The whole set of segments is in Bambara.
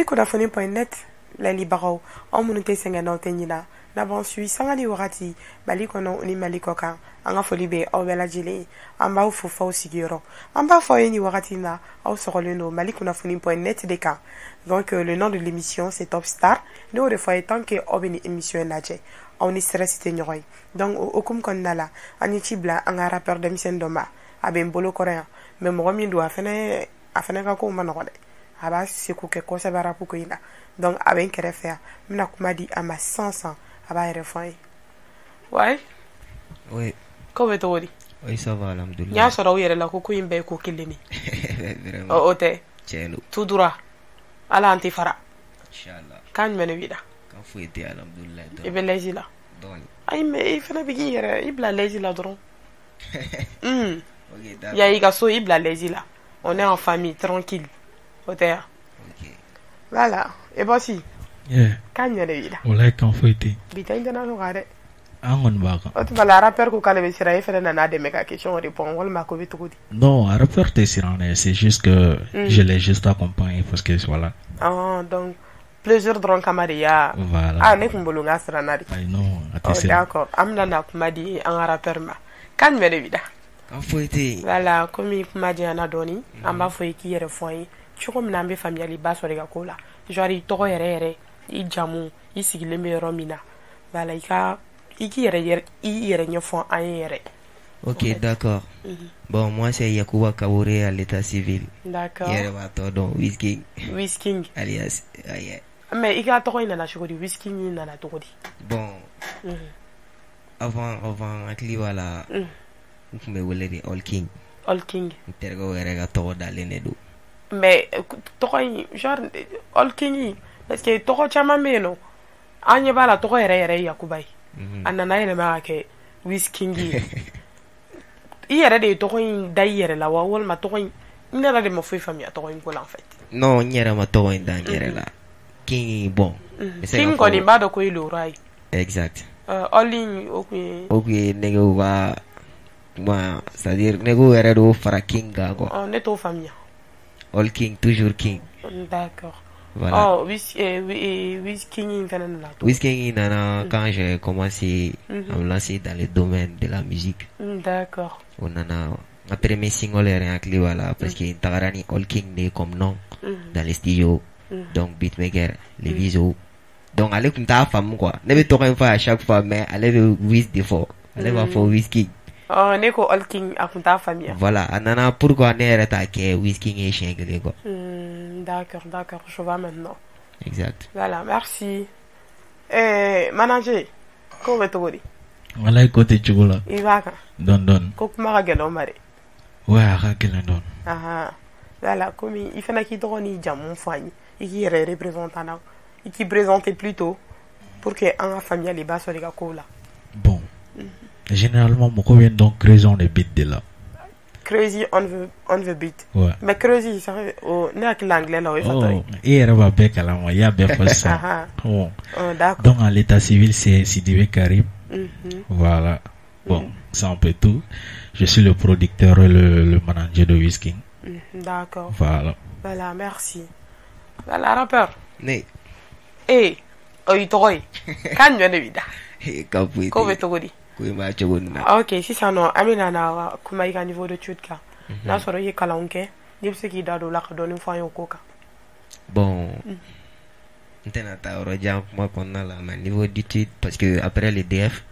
Mali kunnafoni.net layɛlibagaw, aw minnu tɛ sɛgɛn n'aw tɛ ɲina n'a b'an suit sanga ni wagati Mali kɔnɔ ni Mali kɔ kan, an ka foli bɛ aw bɛɛ lajɛlen. An b'aw fo f'aw sigiyɔrɔ. An b'a fɔ aw ye, ni wagati in na, aw sɔgɔlen don Mali kunnafoni.net de kan. Donc le nom de l'émission, c'est Top Star. Ne y'o de fɔ a ye, tant que aw bɛ nin émission in lajɛ, aw ni stress tɛ ɲɔgɔn ye. Donc o hokumu kɔnɔna la, an ye ci bila an ka rappeur denmisɛnnin dɔ ma. A bɛ n bolo kɔrɔ yan, mais mɔgɔ min don, a fɛnɛ ka kow ma nɔgɔ dɛ. A b'a seko kɛ kosɛbɛ rap ko in na. Donc a bɛ n kɛrɛfɛ yan, n bɛna kuma di a ma sisan sisan, a b'a yɛrɛ fɔ an ye. Ouais. Oui. Ko bɛ cogo di? Oui, ça va, alhamdoulilah. N y'a sɔrɔ aw yɛrɛ la ko in bɛɛ ye ko kelen de. Vraiment. O tɛ? Tiɲɛ don. Tout droit, ala an tɛ fara. Inchallah. Kan jumɛn de b'i la? Kan foyi tɛ, alhamdoulilah. I bɛ l'aise la? Dɔɔni. Ayi, mais i fana bɛ k'i yɛrɛ i bila l'aise la dɔrɔn. Ok, d'accord. Ya i ka so, i bila l'aise la. On est en famille, tranquille, o tɛ yan? Ok. Voilà. Et voici. Yeah. Kan jumɛn de b'i la? Walayi, kan foyi tɛ. Bi ta international kan dɛ. An kɔni b'a kan. O tuma la, rappeur ko k'ale bɛ siran, e fana nana dɛmɛ ka question répond, walima ko bɛ cogo di? Non, rappeur tɛ siran dɛ, c'est juste que je l'ai juste accompagné parce que voilà. Ah, donc plaisir dɔrɔn kama de ya? Voilà. Ah, ne kun bolo n ka siranna de. Ayi, non, a tɛ Oh, siran. d'accord. An bɛna na kuma di an ka rappeur ma. Kan jumɛn de b'i la? Kan foyi tɛ yen. Voilà, komi kuma janyana dɔɔni, an b'a fɔ i k'i yɛrɛ fɔ an ye cogo min na an bɛ faamuyaliba sɔrɔ i ka ko la, genre i tɔgɔ yɛrɛ yɛrɛ, i jamu, i sigilen bɛ yɔrɔ min na. Voilà, i ka i k'i yɛrɛ i yɛrɛ ɲɛfɔ an ye yɛrɛ. Ok, d'accord. Bon, moi, c'est Yacouba Kabore à l'état civil. D'accord. I yɛrɛ b'a tɔ dɔn, Wizking. Wizking. Alias, ah, yeah. Mais i ka tɔgɔ in nana cogo di? Wizking in nana cogo di? Bon, avant, hakili b'a la, n tun bɛ wele de All King. All King. N terikɛw yɛrɛ ka tɔgɔ dalen de don. Mais tɔgɔ in, genre All King, parce que tɔgɔ caman bɛ yen nɔ, an ɲɛ b'a la, tɔgɔ yɛrɛ yɛrɛ ye Yakuba ye. A nana yɛlɛma ka kɛ Wizking ye. I yɛrɛ de ye tɔgɔ in da i yɛrɛ la wa, walima tɔgɔ in, n yɛrɛ de ma foyi faamuya tɔgɔ in ko la, en fait? Non, n yɛrɛ ma tɔgɔ in da n yɛrɛ la. King, bon. N bɛ se k'a King fɔ- kɔni, n b'a dɔn ko ye le roi ye. Exact. All in, o kun ye? O kun ye nɛgɛw ka kuma, c'est à dire nɛgɛw yɛrɛ de y'o fara King kan quoi. Ɔ, ne t'o faamuya. All King, toujours King. D'accord. Voilà. Ɔ, Wizking in fɛnɛ nana to? Wizking nana quand j'ai commencé à me lancer dans le domaine de la musique. D'accord. O nana n ka premier single yɛrɛ, n hakili b'a la, parce que n tagara ni All King de comme nom dans les studios. Donc beatmaker, les Viso. Donc ale tun t'a faamu quoi. Ne bɛ tɔgɔ in fɔ à chaque fois, mais ale bɛ Wiz de fɔ. Ale b'a fɔ Wizking. Ɔ, ne ko All King, a kun t'a faamuya. Voilà, a nana pourquoi ne yɛrɛ t'a kɛ Wizking ye siɲɛ kelen quoi. D'accord, je vois maintenant. Exact. Voilà, merci. Manager, ko bɛ cogo di? Walayi, ko tɛ cogo la. I b'a kan? Dɔɔni dɔɔni. Ko kuma ka gɛlɛn o ma dɛ. Ouais, a ka gɛlɛn dɔɔni. Ahan. Voilà, komi i fana k'i tɔgɔ n'i jamu fɔ an ye, i k'i yɛrɛ représentant na, i k'i présenter plutôt pour que an ka faamuyaliba sɔrɔ i ka kow la. Bon. Généralement, mɔgɔw bɛ n dɔn Crazy on the beat de la. Crazy on the beat. Ouais. Mais Crazy, ça fait, oh, ne hakili la anglais la, o ye fatɔ ye. Oh, i yɛrɛ b'a bɛɛ kalama, i y'a bɛɛ fɔ sisan. Bon. Oh, d'accord. Donc, à l'état civil, c'est Sidibé Karim. Voilà. Bon, c'est un peu tout. Je suis le producteur et le manager de Wizking. D'accord. Voilà. Voilà, merci. Voilà, rappeur. Ne. Eh, o y'i tɔgɔ ye. Kan jumɛn de b'i da? Ka foyi Ko tɛ bɛ yen. cogo di? Ko in b'a cogo nin na. Ok, sisan nɔ, an bɛna na kuma i ka niveau d'étude kan. N'a sɔrɔ i ye kalanw kɛ, n'i bɛ se k'i da don o la ka dɔɔni fɔ an ye o ko kan. Bon, n tɛna taa yɔrɔ jan kuma kɔnɔna la, mais niveau d'étude, parce que après le DF,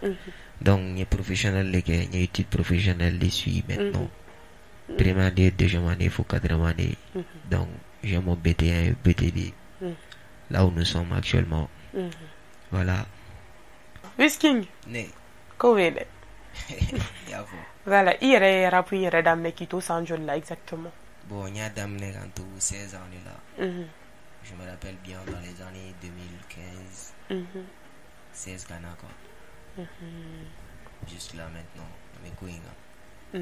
donc n ye professionnel de kɛ, n ye étude professionnelle de suivi maintenant. Première année, deuxième année, fo quatrième année. Donc j'ai mon BT1 et BT2. Là où nous sommes actuellement. Voilà. Wizking, Ne. ko bɛ yen dɛ. I y'a fɔ. Voilà, i yɛrɛ ye rap in yɛrɛ daminɛ k'i to san joli la exactement? Bon, n y'a daminɛ k'an to 16 ans de la. Je me rappelle bien, dans les années 2015, 16 ka na quoi. Jusque là maintenant, an bɛ ko in kan.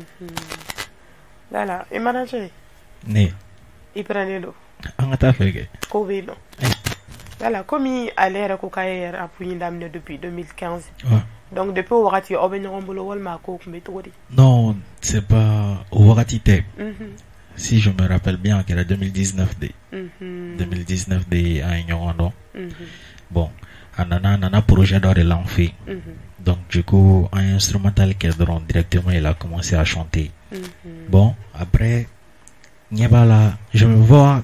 Voilà, i manager, Ne. i pɛrɛnnen don. An ka taa fɛ kɛ. Ko bɛ yen nɔ. Voilà, komi ale yɛrɛ ko k'a ye rap in daminɛ depuis 2015. Ouais. Donc depuis o wagati, aw bɛ ɲɔgɔn bolo, walima a ko tun bɛ cogo di? Non, c'est pas o wagati tɛ. Si je me rappelle bien, a kɛra 2019 de. 2019 de an ye ɲɔgɔn dɔn. Bon, a nana projet dɔ de la an fɛ yen. Donc du coup, an ye instrumental kɛ dɔrɔn, directement il a commencé à chanter. Bon, après, ɲɛ b'a la, je me vois,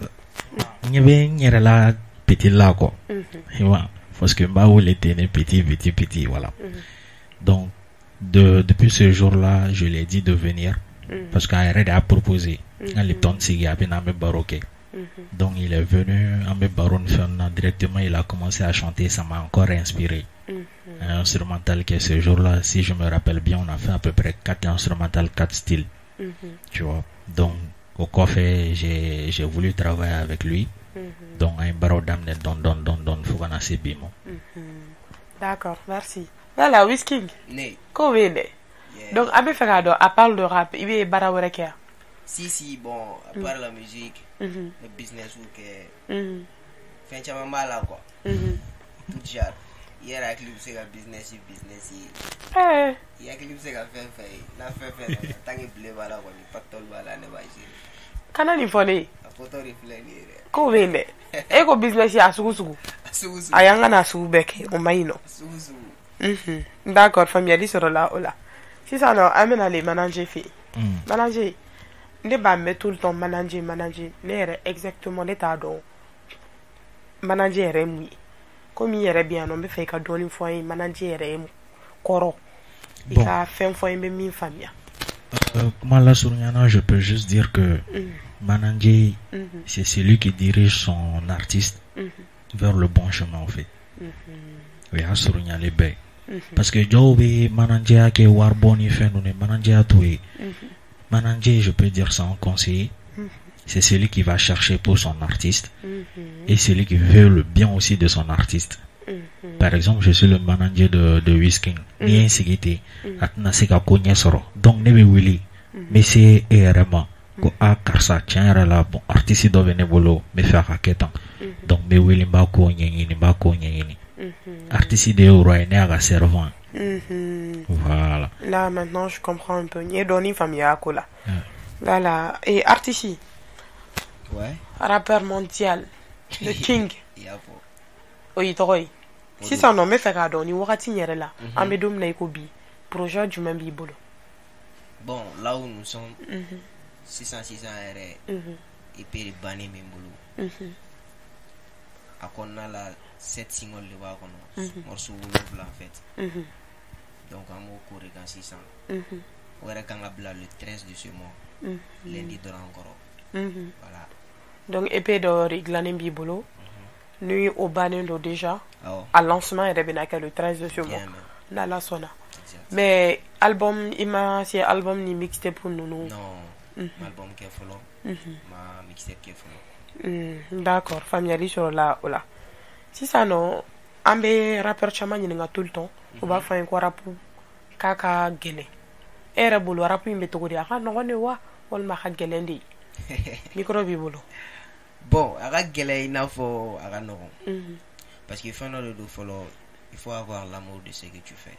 ɲɛ bɛ n yɛrɛ la petit la quoi. Tu vois, parce que n b'a wele ten ne, petit, petit, petit, voilà. Donc depuis ce jour-là, je lui ai dit de venir parce qu'a yɛrɛ de y'a proposé. An Lipton sigi, a bɛ na, an bɛ baro kɛ. Donc il est venu, an bɛ baro ni fɛn na, directement il a commencé à chanter, ça m'a encore inspiré. Un instrumental que ce jour-là, si je me rappelle bien, on a fait à peu près quatre instrumentales, quatre styles. Tu vois. Donc au kɔfɛ, j'ai voulu travailler avec lui. Donc an ye baaraw daminɛ dɔɔni dɔɔni dɔɔni dɔɔni fo ka na se bi ma. D'accord, merci. Voilà, Wizking. Ne. Ko bɛ yen dɛ. Yeah. Donc an bɛ fɛ k'a dɔn, à part le rap, i bɛ baara wɛrɛ kɛ wa? Si, si, bon, à part la musique, le business ou kɛ, fɛn caman b'a la quoi. Tout genre. I yɛrɛ hakili bɛ se ka business ye. I hakili bɛ se ka fɛn fɛn ye, n'a fɛn fɛn nana, tant que blé b'a la kɔni, pactole b'a la, ne b'a gérer. Kana nin fɔ ne ye. A fɔtɔ de filɛ nin ye dɛ. Ko bɛ yen dɛ. E ko business a sugu sugu. A sugu sugu. A y'an ka na sugu bɛɛ kɛ, o ma ɲi nɔ. A sugu sugu. D'accord, faamuyali sɔrɔla o la. Sisan nɔ, an bɛna le manager fɛ yen. Manager, ne b'a mɛn tout le temps, manager, manager. Ne yɛrɛ exactement ne t'a dɔn manager yɛrɛ ye mun ye. Komi i yɛrɛ bɛ yan nɔ, n bɛ fɛ i ka dɔɔni fɔ an ye manager yɛrɛ ye mun kɔrɔ. I Bon. ka fɛn fɔ an ye, n bɛ min faamuya. Kuma lasurunyana, je peux juste dire que manager, c'est celui qui dirige son artiste vers le bon chemin en fait. O y'a surunyalen bɛɛ ye. Parce que dɔw bɛ manager kɛ waribɔ ni fɛn ninnu ye, manager t'o ye. Manager, je peux dire, c'est un conseiller. C'est celui qui va chercher pour son artiste et celui qui veut le bien aussi de son artiste. Par exemple, je suis le manager de Wizking. Ni ye n sigi ten, a tɛna se ka ko ɲɛ sɔrɔ. Donc ne bɛ wuli, n bɛ se e yɛrɛ ma ko a karisa, tiɲɛ yɛrɛ la, bon, artiste dɔ bɛ ne bolo, n bɛ fɛ a ka kɛ tan. Donc n bɛ wuli, n b'a ko ɲɛɲini, n b'a ko ɲɛɲini. Artiste de ye roi ye, ne y'a ka servant ye. Voilà. Là maintenant je comprends un peu. N ye dɔɔni faamuya a ko la. Voilà. Et artiste, rappeur mondial, le king. I y'a fɔ. O y'i tɔgɔ ye. Sisan nɔ, n bɛ fɛ k'a dɔn nin wagati in yɛrɛ la, an bɛ don min na i ko bi, projet jumɛn b'i bolo? Bon, là où nous sommes, sisan sisan yɛrɛ, EP de bannen bɛ n bolo. A kɔnɔna la, sept singles de b'a kɔnɔ, morceau 7 en fait. Donc an b'o ko de kan sisan. O yɛrɛ kan ka bila le 13 de ce mois. Lundi dɔrɔn an kɔrɔ. Voilà. Donc EP dɔ de dilannen b'i bolo, ni o bannen don déjà, Awɔ. a lancement yɛrɛ bɛna kɛ le 13 de ce mois. Bien même. N'Ala sɔnna. Exact. Mais album, i ma se album ni mixtape ninnu? Non, ma album kɛ fɔlɔ, ma mixtape kɛ fɔlɔ. D'accord, faamuyali sɔrɔla o la. Sisan nɔ, an bɛ rappeur caman ɲininka tout le temps, u b'a fɔ an ye ko rap k'a ka gɛlɛn. E yɛrɛ bolo, rap in bɛ cogo di? A ka nɔgɔn de wa, walima a ka gɛlɛn de? Micro b'i bolo. Bon, a ka gɛlɛn i n'a fɔ a ka nɔgɔn. Parce que fɛn dɔ de don fɔlɔ, il faut avoir l'amour de ce que tu fais.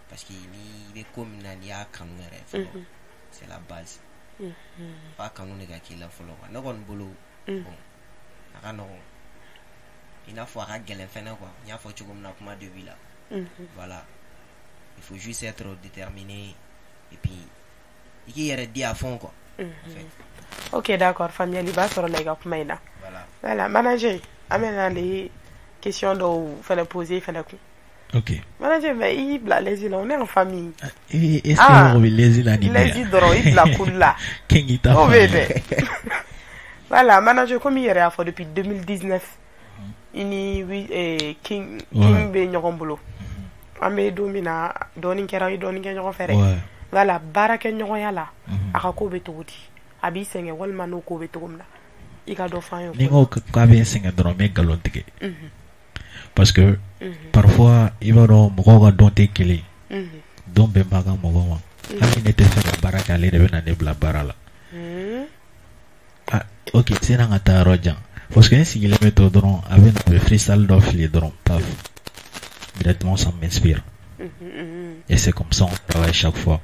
Parce que ni i bɛ ko min na, n'i y'a kanu yɛrɛ fɔlɔ, c'est la base. F'a kanu de ka k'i la fɔlɔ quoi. Ne kɔni bolo, bon, a ka nɔgɔn i n'a fɔ a ka gɛlɛn fɛnɛ quoi. N y'a fɔ cogo min na kuma début la. Voilà. Il faut juste être déterminé et puis i k'i yɛrɛ di à fond quoi. En fait. Ok, d'accord, faamuyali b'a sɔrɔ la i ka kuma in na. Voilà. Voilà, manager, an bɛna le question dɔw fɛnɛ poser fɛnɛ kun. Ok. Manager, mais i y'i bila l'aise la, on est en famille. Est-ce Ah. que mɔgɔ bɛ l'aise la nin de L'aise dɔrɔn, i bila cool la. King i t'a O bɛ yen faamuya. dɛ. Voilà, manager, komi i yɛrɛ y'a fɔ, depuis 2019 i ni King King bɛ ɲɔgɔn bolo. An bɛ don min na, dɔɔni kɛra, i ye dɔɔni kɛ ɲɔgɔn fɛ dɛ. Voilà, baara kɛ ɲɔgɔnya la, a ka ko bɛ cogo di? A b'i sɛgɛn walima n'o ko bɛ cogo min na? I ka dɔ fɔ an ye o Ni n ko ko k'a bɛ n sɛgɛn dɔrɔn, n bɛ nkalon tigɛ. Parce que parfois, i b'a dɔn, mɔgɔw ka dɔn tɛ kelen ye. Dɔn bɛɛ b'a ka mɔgɔ ma. Hali ne tɛ fɛ ka baara kɛ, ale de bɛ na ne bila baara la. Ah, ok, sani an ka taa yɔrɔ jan. Parce que n sigilen bɛ to dɔrɔn, a bɛ na, a bɛ freestyle dɔ fili dɔrɔn, paf. Directement, ça m'inspire. Et c'est comme ça on travaille chaque fois.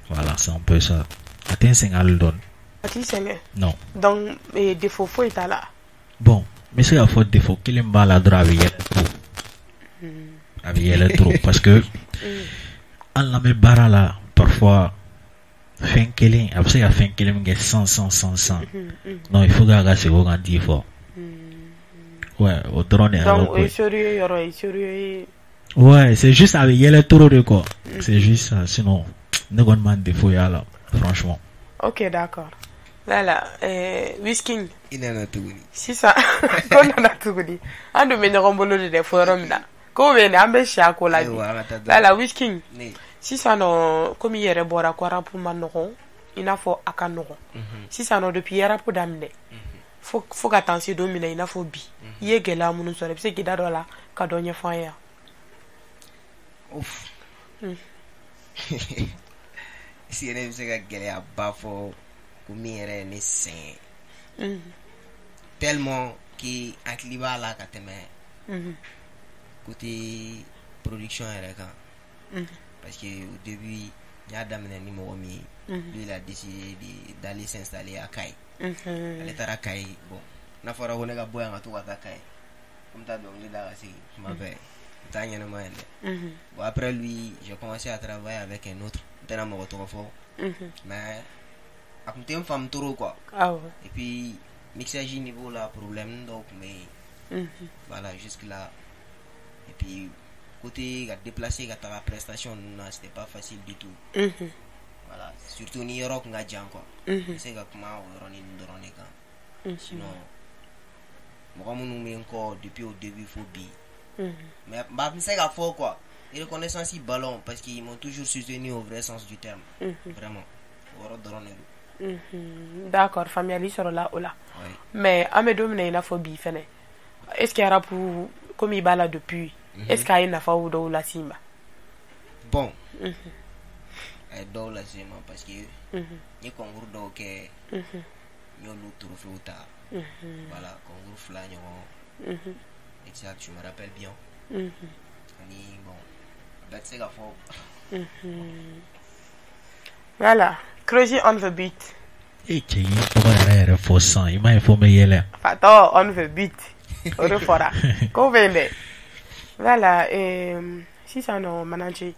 Voilà, c'est un peu ça. A tɛ n sɛgɛn hali dɔɔni. A t'i sɛgɛn? Non. Donc défaut foyi t'a la? Bon, n bɛ se k'a fɔ défaut kelen b'a la dɔrɔn, a bɛ yɛlɛ trop. A bɛ yɛlɛ trop parce que hali n'an bɛ baara la, parfois fɛn kelen, a bɛ se ka fɛn kelen min kɛ 100 100 100 100, non, il faut que a ka segin o kan 10 fois. Ouais, o dɔrɔn de y'a ka Donc ko o ye ye. sérieux yɔrɔ ye, sérieux ye. Ouais, c'est juste a bɛ yɛlɛ trop de quoi. C'est juste ça, sinon ne kɔni ma défaut y'a la, franchement. Ok, d'accord. Voilà, Whisking. I nana tuguni. Sisan ko nana tuguni, an dun bɛ ɲɔgɔn bolo de dɛ, fo yɔrɔ min na ko bɛ yen dɛ, an bɛ si a ko la bi. Ayiwa, an ka taa dɔɔnin. Voilà, Whisking. Ne. Sisan nɔ, komi i yɛrɛ bɔra ko rap ma nɔgɔn, i n'a fɔ a ka nɔgɔn. Sisan nɔ, depuis i ye rap daminɛ fo ka taa se don min na, i n'a fɔ bi, i ye gɛlɛya minnu sɔrɔ, i bɛ se k'i da dɔ la ka dɔ ɲɛfɔ an ye wa? Ouf. Est-ce que ne bɛ se ka gɛlɛyaba fɔ ko min yɛrɛ ye ne sɛgɛn tellement que hakili b'a la ka tɛmɛ côté production yɛrɛ kan? Parce que au début, n y'a daminɛ ni mɔgɔ min ye, lui, il a décidé d'aller s'installer à Kayes. Ale taara Kayes. Bon, n'a fɔra ko ne ka bɔ yan ka to ka taa Kayes, ko n bɛ taa dɔnkili da ka segin tuma bɛɛ, n t'a ɲɛnama ye dɛ. Bon, après lui, j'ai commencé à travailler avec un autre. N tɛna mɔgɔ tɔgɔ fɔ, mais a kun tɛ n faamu trop quoi. Et puis mixage niveau la, problème dɔw tun bɛ yen. Voilà, jusque là. Et puis côté ka déplacer ka taga prestation ninnu na, c'était pas facile du tout. Voilà, surtout ni yɔrɔ kun ka jan quoi. N bɛ se ka kuma o yɔrɔnin dɔrɔn de kan. Sinon mɔgɔ minnu bɛ n kɔ depuis au début fo bi, mais n b'a se k'a fɔ quoi, reconnaissance ballon, parce qu'ils m'ont toujours soutenu au vrai sens du terme. Vraiment, o yɔrɔ dɔrɔn de don. D'accord, faamuyali sɔrɔla o la. Mais an bɛ don min na i n'a fɔ bi fɛnɛ, est ce que rap, komi i b'a la depuis, est ce que a ye nafaw dɔw las'i ma? Bon, a ye dɔw lase n ma parce que n ye concours dɔw kɛ, n y'olu trophées ta. Voilà, concours fila ɲɔgɔn, exact, je me rappelle bien. Ani bon, a bɛɛ tɛ se ka fɔ. Voilà, Crazy on the beat. E cɛ, i ye tɔgɔ yɛrɛ yɛrɛ fɔ sisan, i m'a ye fo n bɛ yɛlɛ. Fatɔ on the beat, o de fɔra ko bɛ yen dɛ. Voilà, sisan nɔ, manager, e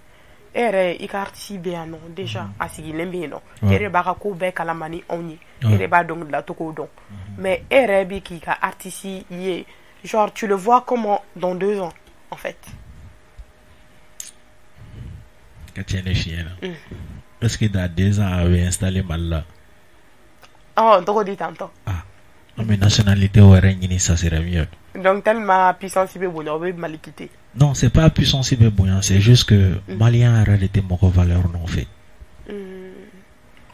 yɛrɛ i ka artiste bɛ yan nɔ déjà, a sigilen bɛ yen nɔ, e yɛrɛ b'a ka ko bɛɛ kalama ni anw ye, e yɛrɛ b'a dɔnkilidacogo dɔn, mais e yɛrɛ bɛ k'i ka artiste ye, genre tu le vois comment dans 2 ans en fait? Ka tiɲɛ de f'i ɲɛna, est-ce que dans 2 ans a bɛ installer Mali la? Ɔ, tɔgɔ di tantɔ. Ah, an bɛ nationalité wɛrɛ ɲini, ça serait mieux. Donc tellement puissance bɛ bonya, o bɛ Mali quitter? Non, c'est pas puissance bɛ bonya, c'est juste que malien yɛrɛ de tɛ mɔgɔ valeur nɔfɛ.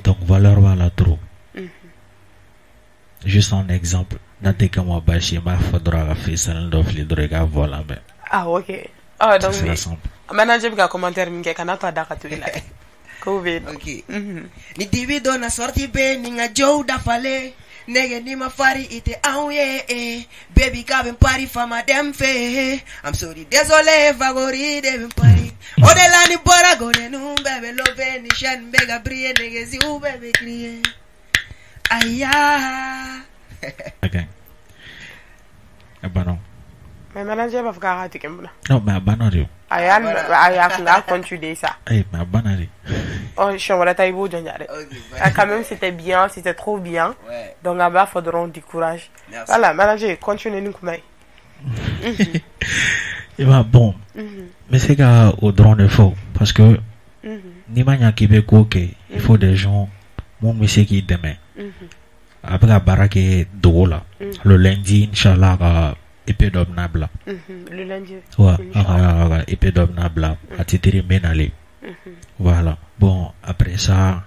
Donc valeur b'a la trop. Juste un exemple, n'a tɛ kɛ ma baasi ye, n b'a fɔ dɔrɔn, a ka freestyle dɔ fili dɔrɔn, i k'a voix lamɛn. Ah ok, ah Ça donc sera simple. Manager bɛ ka commentaire min kɛ, kana to a da ka to i la dɛ, kow bɛ yen nɔ. Ok. Ni dibi donna, sorti bɛ ni n ka jow dafalen nege ni ma fari, i tɛ anw ye eh. Baby k'a bɛ n pari fama dem fɛ. I'm sorry, désolé, favori de bɛ n pari o de la. Ni bɔra godenu bɛɛ bɛ love, ni chaîne bɛ ka briller, nɛgɛsiw bɛɛ bɛ crier aya. A ka ɲi, a banna. Mais manager b'a fɔ k'a ka tigɛ mun na? Non, mais a banna de o. A y'a a y'a kun k'a continuer sa. Ayi, mais a banna de. Ɔ, siɲɛ wɛrɛ ta, i b'o jɔnja dɛ. Ok. Ah, quand même, c'était bien, c'était trop bien. Donc an b'a fɔ dɔrɔn, du courage. Merci. Voilà, manager, continue ni kuma ye. I b'a bon, n bɛ se ka o dɔrɔn de fɔ parce que n'i ma ɲa k'i bɛ ko kɛ, il faut des gens mun bɛ se k'i dɛmɛ. A bɛ ka baara kɛ dogo la. Le lundi, inchallah, a ka EP dɔ bɛna bila. Le lundi. Ouais, a ka EP dɔ bɛna bila, a titre n bɛ nalen. Voilà, bon, après ça,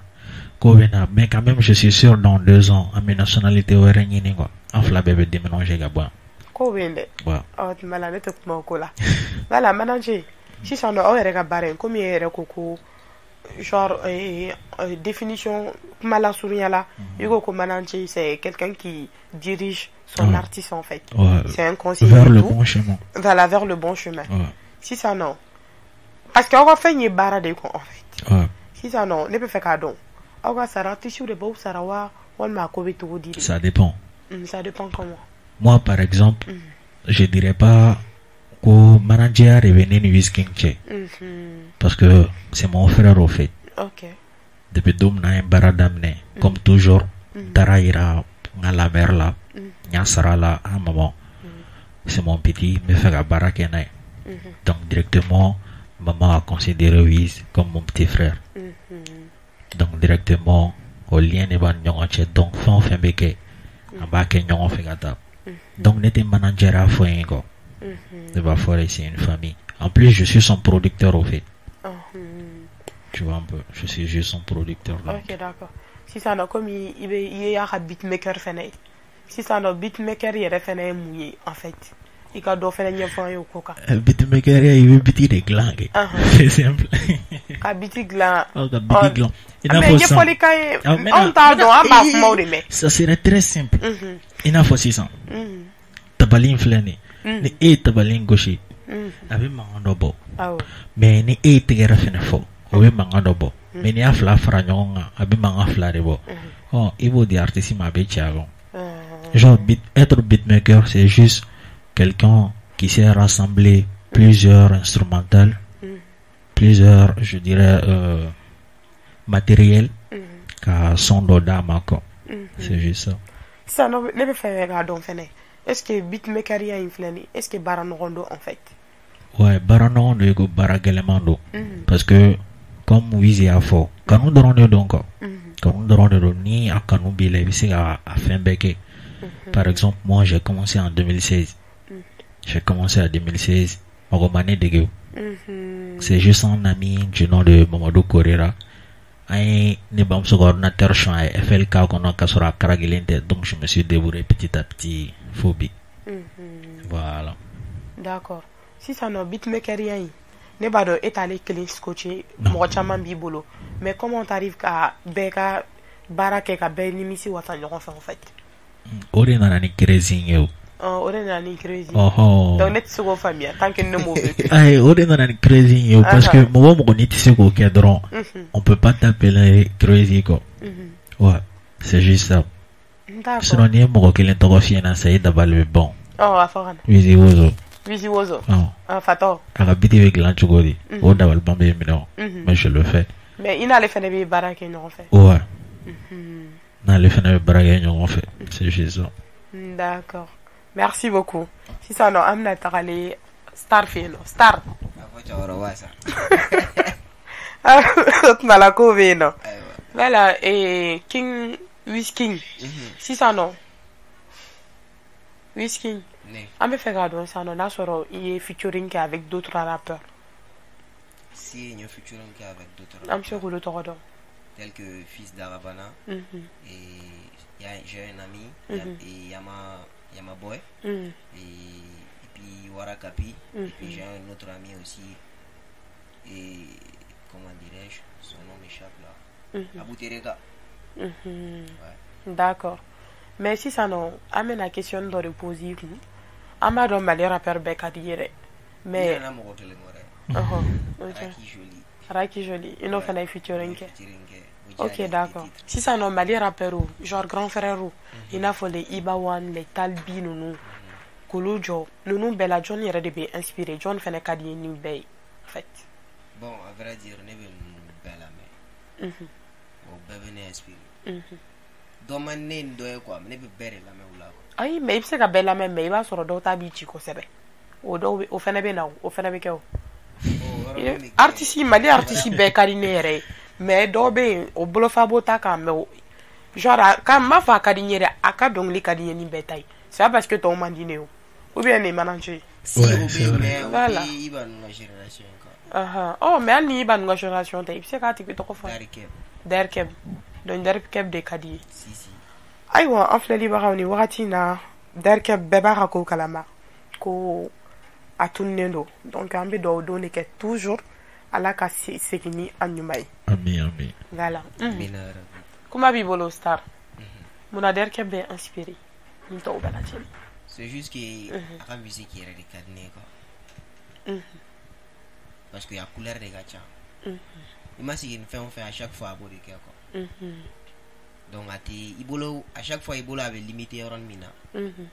ko bɛ na, mais quand même je suis sûr, dans 2 ans, an bɛ nationalité wɛrɛ ɲini quoi, an fila bɛɛ bɛ déménager ka bɔ yan. Ko bɛ yen dɛ. Ouais. Ɔ, tuma la ne tɛ kuma o ko la. Voilà, manager, sisan nɔ, aw yɛrɛ ka baara in, komi e yɛrɛ ko genre définition kuma lasurunya la, i ko manager, c'est quelqu'un qui dirige son artiste en fait. C'est un conseiller Vers et le tout. bon chemin. Voilà, vers le bon chemin. Sisan nɔ, parce que aw ka fɛn ye baara de ye quoi en fait. Sisan nɔ, ne bɛ fɛ k'a dɔn, aw ka sara, artiste de b'aw sara wa? Walima a ko bɛ cogo di de? Ça dépend. Ça dépend comment? Moi, par exemple, je dirais pas ko manager de bɛ ne ni Wizking cɛ. Parce que c'est mon frère, au fait. Depuis don min na an ye baara daminɛ, comme toujours, n taara yira n ka la mère la, n y'a sara la, ah maman, c'est mon petit, n bɛ fɛ ka baara kɛ n'a ye. Donc directement, maman a considéré Wiz comme mon petit frère. Donc directement, o lien de b'an ni ɲɔgɔn cɛ. Donc fɛn o fɛn bɛ kɛ, an b'a kɛ ɲɔgɔn fɛ ka taa. Donc ne tɛ manager a fɔ ye quoi. Ne b'a fɔ de, c'est une famille. En plus, je suis son producteur, au fait. Tu vois un peu, je suis juste son producteur. Donc. Ok, d'accord. Sisan nɔ, komi i bɛ i y'a ka beatmaker fɛnɛ ye, sisan nɔ, beatmaker yɛrɛ fɛnɛ ye mun ye en fait? I ka dɔ fɛnɛ ɲɛfɔ an ye o ko kan. Beatmaker, i bɛ beat de dilan kɛ. C'est simple. Ka beat dilan. Ɔ, ka beat dilan. I n'a Mais fɔ sisan. ɲɛfɔli k'an ye. Ah, mais Anw non, t'a mais dɔn, non, an b'a kumaw de mɛn. Ça serait très simple. I n'a fɔ sisan. Tabali in filɛ nin ye. Ni e ye tabali in gosi, a bɛ mankan dɔ bɔ. Mais ni e ye tɛgɛrɛ fɛnɛ fɔ, o bɛ mankan dɔ bɔ. Mais n'i y'a fila fara ɲɔgɔn kan, a bɛ mankan fila de bɔ. Ɔ, i b'o di artiste ma, a bɛ ci a kɔnɔ. Genre, être beatmaker, c'est juste quelqu'un qui sait rassembler plusieurs instrumentales, plusieurs, je dirais, matériels, ka son dɔ d'a ma, quoi. C'est juste ça. Sisan nɔ, ne bɛ fɛ k'a dɔn fɛnɛ, est ce que beatmakeriya in filɛ nin ye, est ce que baara nɔgɔn don en fait? Ouais, baara nɔgɔn don i ko baara gɛlɛman don. Parce que, comme Wiz y'a fɔ, kanu dɔrɔn de don, quoi. Kanu dɔrɔn de don. Ni a kanu b'i la, i bɛ se ka a fɛn bɛɛ kɛ. Par exemple, moi, j'ai commencé en 2016. J'ai commencé en 2016. Mɔgɔ ma ne dege o. C'est juste un ami du nom de Mamadou Korera. An ye ne bamuso ka ordinateur son a ye FLK kɔnɔ k'a sɔrɔ a karagilen tɛ. Donc je me suis débrouillé petit à petit fo bi. Voilà. D'accord. Sisan nɔ, beatmakeriya in, ne b'a dɔn e t'ale kelen scotché, Non. mɔgɔ caman b'i bolo. Mais comment t'arrives ka bɛɛ ka baara kɛ, ka bɛɛ nimisi wasa ɲɔgɔn fɛ en fait? O de nana ni crazy ye o. Ɔ, o de nana ni crazy. Ɔhɔn. Donc ne tɛ se k'o faamuya tant que ne m'o vécu. Ayi, o de nana ni crazy ye o, parce que mɔgɔ o mɔgɔ n'i tɛ se k'o kɛ dɔrɔn, on peut pas t'appeler crazy, quoi. Ouais, c'est juste ça. Sinon n'i ye mɔgɔ kelen tɔgɔ f'i ɲɛna sisan, i dabali bɛ ban. Ɔ, a fɔ ka na. Wizi Wozo. Wizi Wozo. Ɔn. Ah, fatɔ. A ka beat bɛ dilan cogo di? O dabaliban bɛ minɛ o. Mais je le fais. Mais i n'ale fɛnɛ bɛ baara kɛ ɲɔgɔn fɛ? Ouais. N'ale fɛnɛ bɛ baara kɛ ɲɔgɔn fɛ. C'est juste ça. D'accord. Merci beaucoup. Sisan nɔ, an bɛna tagale Star fɛ yen nɔ. Star. A fɔ cɛkɔrɔba sa. O tuma la kow bɛ yen nɔ. Ayiwa. Voilà, King Wizking. Sisan nɔ, Wizking. Ne. An bɛ fɛ k'a dɔn sisan nɔ n'a sɔrɔ i ye featuring kɛ avec d'autres rappeurs. Si, n ye featuring kɛ avec d'autres An bɛ se k'olu tɔgɔ dɔn? Tels que Fils d'Arabana et j'ai un ami, et Yama Boy et puis Warakapi, et puis j'ai un autre ami aussi, et comment dirais-je, son nom m'échappe là, Abou Tereka. Ouais. D'accord. Mais sisan nɔ, an bɛna question dɔ de poser i kun. An b'a dɔn Mali rappeur bɛɛ ka di i ye dɛ. Mais N nana mɔgɔ kelen kɔ dɛ. Ɔhɔn, ok. Raki Jolie. Raki Jolie, i n'o fana ye featuring kɛ. Featuring kɛ. O Ok, diyara n ye. D'accord. Sisan nɔ, Mali rappeur, genre grand frère, i n'a fɔ les Iba One, les Talbi ninnu, k'olu jɔ, ninnu bɛɛ la, jɔnni yɛrɛ de bɛ inspiré, jɔnni fana ka di i ye ni bɛɛ ye en fait? Bon, à vrai dire, ne bɛ ninnu bɛɛ lamɛn. O bɛɛ bɛ ne inspiré. Dɔ man ne ni dɔ ye quoi, mais ne bɛ bɛɛ de lamɛn o la quoi. Ayi, mais i bɛ se ka bɛɛ lamɛn, mais i b'a sɔrɔ dɔw ta b'i ci kosɛbɛ. O dɔw bɛ, o fana bɛ na o, o fana bɛ kɛ o. O yɔrɔnin bɛ kɛ. Artiste, Mali artiste bɛɛ ka di ne yɛrɛ ye, mais dɔw bɛ yen, o bolofabo ta kan, mais o genre a ka n m'a fɔ a ka di n ye dɛ, a ka dɔnkili ka di n ye ni bɛɛ ta ye. C'est pas parce que tɔw man di ne ye o, ou bien ne manager. Si, Ouais, o bɛ c'est yen, vrai. mais o Voilà. tɛ Iba ninnu ka génération ye quoi. Ahan. Oh, mais hali ni Iba ninnu ka génération tɛ, i bɛ se k'a tigi tɔgɔ fɔ. Darikɛ. Derkeb. Donc Derkeb de ka di i ye. Si, si. Ayiwa, an filɛlibagaw, ni wagati in na, Derkeb, bɛɛ b'a ka ko kalama ko a tununnen don. Donc an bɛ dugawu don de kɛ toujours, Ala ka segin ni a ɲuman ye. Ami, ami. Voilà. Amina yarabi. Kuma b'i bolo, Star. Munna Derkeb bɛ inspiré ni tɔw bɛɛ lajɛlen? C'est juste que a ka musique yɛrɛ de ka di ne ye quoi. Parce que a couleur de ka ca. I ma sigi ni fɛn o fɛn, à chaque fois a b'o de kɛ quoi. Donc a tɛ i bolo, à chaque fois i bolo a bɛ limiter yɔrɔnin min na,